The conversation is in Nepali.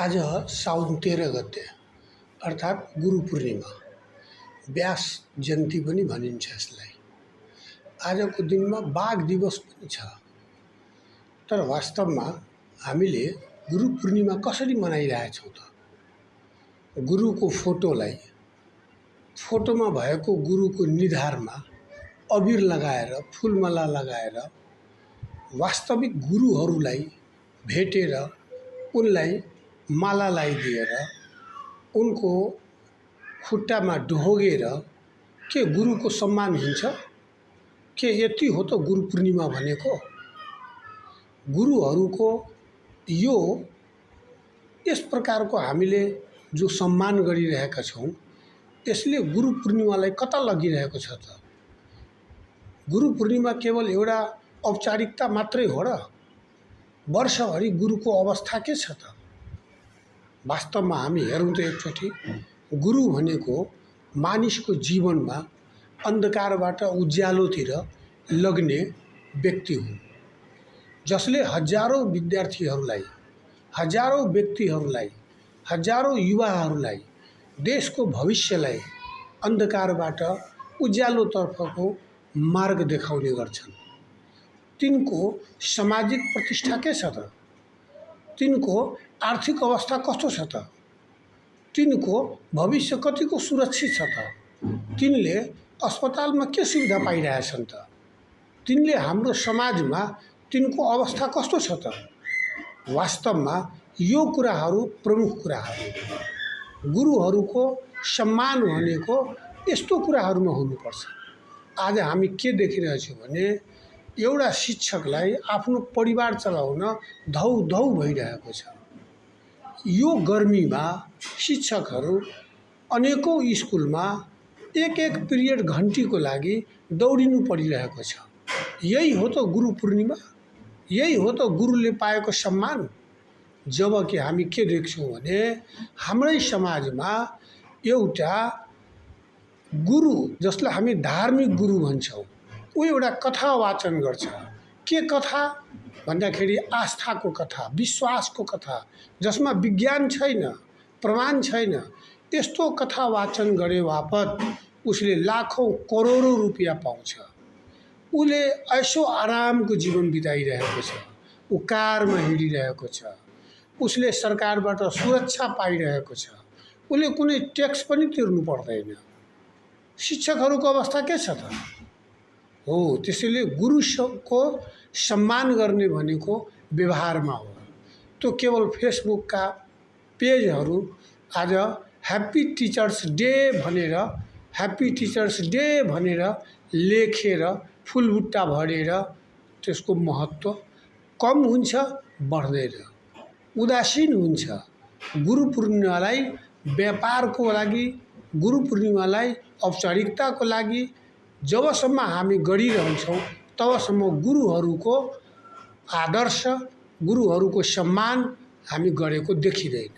आज साउन 13 गते अर्थात् गुरु पूर्णिमा, व्यास जयन्ती पनि भनिन्छ यसलाई। आजको दिनमा बाघ दिवस पनि छ। तर वास्तवमा हामीले गुरु पूर्णिमा कसरी मनाइरहेछौँ त? गुरुको फोटोमा भएको गुरुको निधारमा अबिर लगाएर, फुलमाला लगाएर वास्तविक गुरुहरूलाई भेटेर उनलाई माला लगाइदिएर उनको खुट्टामा ढोगेर के गुरुको सम्मान हुन्छ? के यति हो त गुरु पूर्णिमा भनेको? गुरुहरूको यो यस प्रकारको हामीले जो सम्मान गरिरहेका छौँ, यसले गुरु पूर्णिमालाई कता लगिरहेको छ त? गुरु पूर्णिमा केवल एउटा औपचारिकता मात्रै हो र? वर्षभरि गुरुको अवस्था के छ त? वास्तवमा हामी हेरौँ त एकचोटि, गुरु भनेको मानिसको जीवनमा अन्धकारबाट उज्यालोतिर लग्ने व्यक्ति हुन्, जसले हजारौँ विद्यार्थीहरूलाई, हजारौँ व्यक्तिहरूलाई, हजारौँ युवाहरूलाई, देशको भविष्यलाई अन्धकारबाट उज्यालोतर्फको मार्ग देखाउने गर्छन्। तिनको सामाजिक प्रतिष्ठा के छ त? तिनको आर्थिक अवस्था कस्तो छ त? तिनको भविष्य कतिको सुरक्षित छ त? तिनले अस्पतालमा के सुविधा पाइरहेछन् त? तिनले हाम्रो समाजमा तिनको अवस्था कस्तो छ त? वास्तवमा यो कुराहरू प्रमुख कुराहरू। गुरुहरूको सम्मान भनेको यस्तो कुराहरूमा हुनुपर्छ। आज हामी के देखिरहेछौँ भने एउटा शिक्षकलाई आफ्नो परिवार चलाउन धौ भइरहेको छ। यो गर्मीमा शिक्षकहरू अनेकौँ स्कुलमा एक पिरियड घन्टीको लागि दौडिनु परिरहेको छ। यही हो त गुरु पूर्णिमा? यही हो त गुरुले पाएको सम्मान? जबकि हामी के देख्छौँ भने हाम्रै समाजमा एउटा गुरु, जसलाई हामी धार्मिक गुरु भन्छौँ, ऊ एउटा कथा वाचन गर्छ। के कथा भन्दाखेरि आस्थाको कथा, विश्वासको कथा, जसमा विज्ञान छैन, प्रमाण छैन। यस्तो कथा वाचन गरे बापत उसले लाखौँ करोडौँ रुपियाँ पाउँछ। उसले ऐसो आरामको जीवन बिताइरहेको छ। ऊ कारमा हिँडिरहेको छ। उसले सरकारबाट सुरक्षा पाइरहेको छ। उसले कुनै ट्याक्स पनि तिर्नु पर्दैन। शिक्षकहरूको अवस्था के छ त? हो, त्यसैले गुरुको सम्मान गर्ने भनेको व्यवहारमा हो। त्यो केवल फेसबुकका पेजहरू आज ह्याप्पी टिचर्स डे भनेर लेखेर फुलबुट्टा भरेर त्यसको महत्त्व कम हुन्छ, बढ्दैन, उदासीन हुन्छ। गुरु पूर्णिमालाई व्यापारको लागि, गुरु पूर्णिमालाई औपचारिकताको लागि जबसम्म हामी गरिरहन्छौँ तबसम्म गुरुहरूको आदर्श, गुरुहरूको सम्मान हामी गरेको देखिँदैन।